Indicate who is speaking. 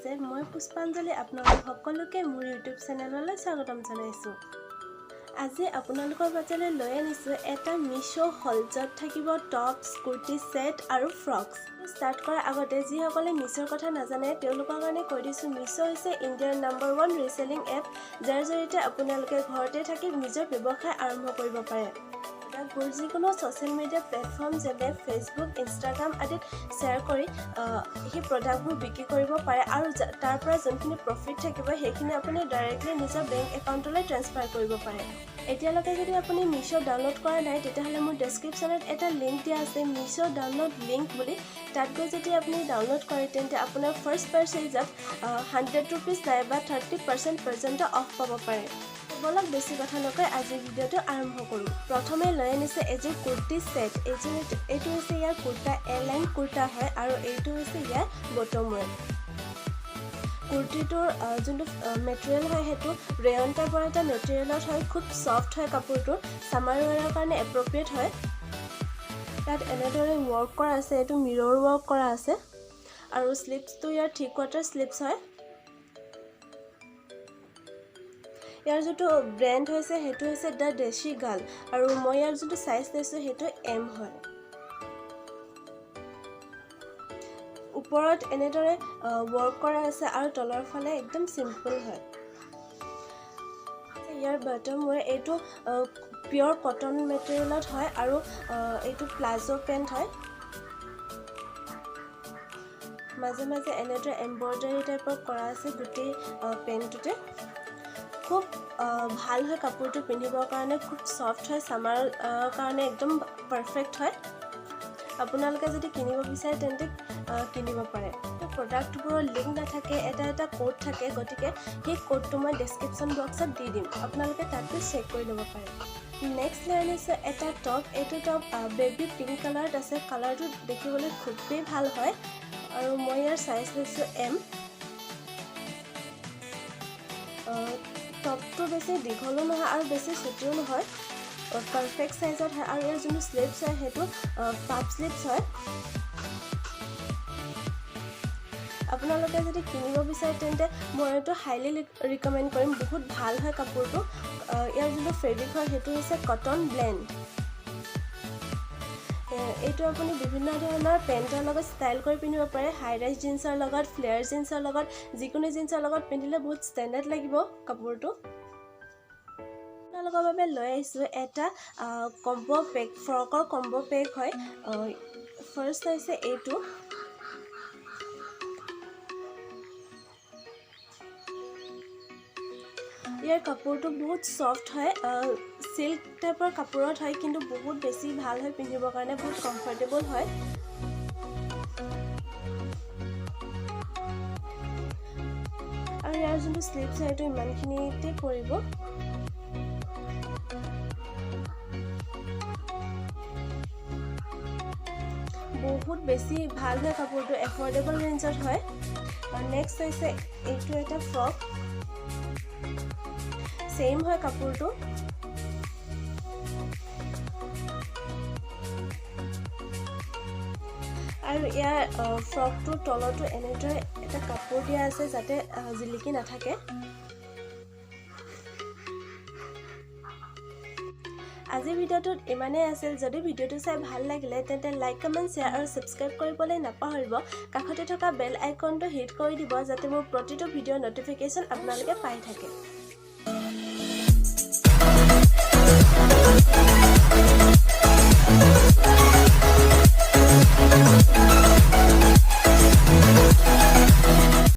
Speaker 1: আছে। মই পুষ্পাঞ্জলি আপোনালোক সকলোকে মোৰ ইউটিউব চেনেললৈ স্বাগতম জনাইছোঁ। আজি আপোনালোকৰ মাজলৈ লৈ আনিছোঁ এটা মিছ' হল, য'ত থাকিব টপছ, কুৰ্তি ছেট আৰু ফ্ৰকছ। ষ্টাৰ্ট কৰাৰ আগতে যিসকলে মিছ'ৰ কথা নাজানে, তেওঁলোকৰ কাৰণে কৈ দিছোঁ, মিছ' হৈছে ইণ্ডিয়াৰ নম্বৰ ওৱান ৰিচেলিং এপ, যাৰ জৰিয়তে আপোনালোকে ঘৰতে থাকি নিজৰ ব্যৱসায় আৰম্ভ কৰিব পাৰে। প্ৰডাক্টবোৰ যিকোনো ছ'চিয়েল মিডিয়া প্লেটফৰ্ম যেনে ফেচবুক, ইনষ্টাগ্ৰাম আদিত শ্বেয়াৰ কৰি সেই প্ৰডাক্টবোৰ বিক্ৰী কৰিব পাৰে আৰু তাৰ পৰা যোনখিনি প্ৰফিট থাকিব, সেইখিনি আপুনি ডাইৰেক্টলি নিজৰ বেংক একাউণ্টলৈ ট্ৰেন্সফাৰ কৰিব পাৰে। এতিয়ালৈকে যদি আপুনি মিছ' ডাউনলোড কৰা নাই, তেতিয়াহ'লে মোৰ ডেছক্ৰিপশ্যনত এটা লিংক দিয়া আছে, মিছ' ডাউনলোড লিংক বুলি। তাত গৈ যদি আপুনি ডাউনলোড কৰে, তেন্তে আপোনাৰ ফাৰ্ষ্ট পাৰ্চেজত 100 ৰুপিজ নাইবা 30% পৰ্যন্ত অফ পাব পাৰে। ব'লক, বেছি কথা নকৈ আজিৰ ভিডিঅ'টো আৰম্ভ কৰোঁ। প্ৰথমে লৈ আনিছে এযোৰ কুৰ্তি ছেট। এইটো হৈছে ইয়াৰ কুৰ্তা, এ লাইন কুৰ্তা হয় আৰু এইটো হৈছে ইয়াৰ বটম ৱেৰ। কুৰ্তিটোৰ যোনটো মেটেৰিয়েল হয়, সেইটো ৰেয়ন টাইপৰ এটা মেটেৰিয়েলত হয়। খুব ছফ্ট হয় কাপোৰটো, ছামাৰ ৱেৰৰ কাৰণে এপ্ৰপ্ৰিয়েট হয়। তাত এনেদৰে ৱৰ্ক কৰা আছে, এইটো মিৰৰ ৱৰ্ক কৰা আছে আৰু শ্লিভছটো ইয়াৰ থ্ৰী কোৱাৰ্টাৰ শ্লিভছ হয়। ইয়াৰ যোনটো ব্ৰেণ্ড হৈছে, সেইটো হৈছে the দেশী গাৰ্ল আৰু মই ইয়াৰ যোনটো চাইজ লৈছোঁ, সেইটো এম হয়। ওপৰত এনেদৰে ৱৰ্ক কৰা আছে আৰু তলৰ ফালে একদম চিম্পল হয়। ইয়াৰ বটম ৱেৰ এইটো পিয়'ৰ কটন মেটেৰিয়েলত হয় আৰু এইটো প্লাজো পেণ্ট হয়। মাজে মাজে এনেদৰে এম্ব্ৰইডাৰী টাইপৰ কৰা আছে গোটেই পেণ্টটোতে। খুব ভাল হয় কাপোৰটো পিন্ধিবৰ কাৰণে, খুব ছফ্ট হয়, ছামাৰৰ কাৰণে একদম পাৰফেক্ট হয়। আপোনালোকে যদি কিনিব বিচাৰে, তেন্তে কিনিব পাৰে। প্ৰডাক্টবোৰৰ লিংক নাথাকে, এটা এটা ক'ড থাকে। গতিকে সেই ক'ডটো মই ডেছক্ৰিপশ্যন বক্সত দি দিম, আপোনালোকে তাত গৈ চেক কৰি ল'ব পাৰে। নেক্সট লৈ আনিছোঁ এটা টপ। এইটো টপ বেবী পিংক কালাৰত আছে। কালাৰটো দেখিবলৈ খুবেই ভাল হয় আৰু মই ইয়াৰ চাইজ লৈছোঁ এম। টপটো বেছি দীঘলো নহয় আৰু বেছি চুটিও নহয়, পাৰফেক্ট চাইজত হয় আৰু ইয়াৰ যোনটো শ্লিভছ হয়, সেইটো পাফ শ্লিভছ হয়। আপোনালোকে যদি কিনিব বিচাৰে, তেন্তে মই এইটো হাইলি ৰিকমেণ্ড কৰিম। বহুত ভাল হয় কাপোৰটো। ইয়াৰ যোনটো ফেব্ৰিক হয়, সেইটো হৈছে কটন ব্লেণ্ড। এইটো আপুনি বিভিন্ন ধৰণৰ পেণ্টৰ লগত ষ্টাইল কৰি পিন্ধিব পাৰে। হাই ৰাইজ জিন্সৰ লগত, ফ্লেয়াৰ জিন্সৰ লগত, যিকোনো জিন্সৰ লগত পিন্ধিলে বহুত ষ্টেণ্ডাৰ্ড লাগিব কাপোৰটো। আপোনালোকৰ বাবে লৈ আহিছোঁ এটা কম্ব পেক, ফ্ৰকৰ কম্ব পেক হয়। ফাৰ্ষ্ট হৈছে এইটো। ইয়াৰ কাপোৰটো বহুত ছফ্ট হয়, চিল্ক টাইপৰ কাপোৰত হয়, কিন্তু বহুত বেছি ভাল হয় পিন্ধিবৰ কাৰণে, বহুত কমফৰ্টেবল হয়। আৰু ইয়াৰ যোনটো শ্লিভছ হয়, এইটো ইমানখিনিতে পৰিব। বহুত বেছি ভাল হয় কাপোৰটো, এফৰ্ডেবল ৰেঞ্জত হয়। আৰু নেক্সট হৈছে এইটো এটা ফ্ৰক। ছেইম হয় কাপোৰটো। আৰু ইয়াৰ ফ্ৰকটোৰ তলতো এনেদৰে এটা কাপোৰ দিয়া আছে, যাতে জিলিকি নাথাকে। আজিৰ ভিডিঅ'টোত ইমানেই আছিল। যদি ভিডিঅ'টো চাই ভাল লাগিলে, তেন্তে লাইক, কমেণ্ট, শ্বেয়াৰ আৰু ছাবস্ক্ৰাইব কৰিবলৈ নাপাহৰিব। কাষতে থকা বেল আইকনটো হিট কৰি দিব, যাতে মোৰ প্ৰতিটো ভিডিঅ'ৰ ন'টিফিকেশ্যন আপোনালোকে পাই থাকে।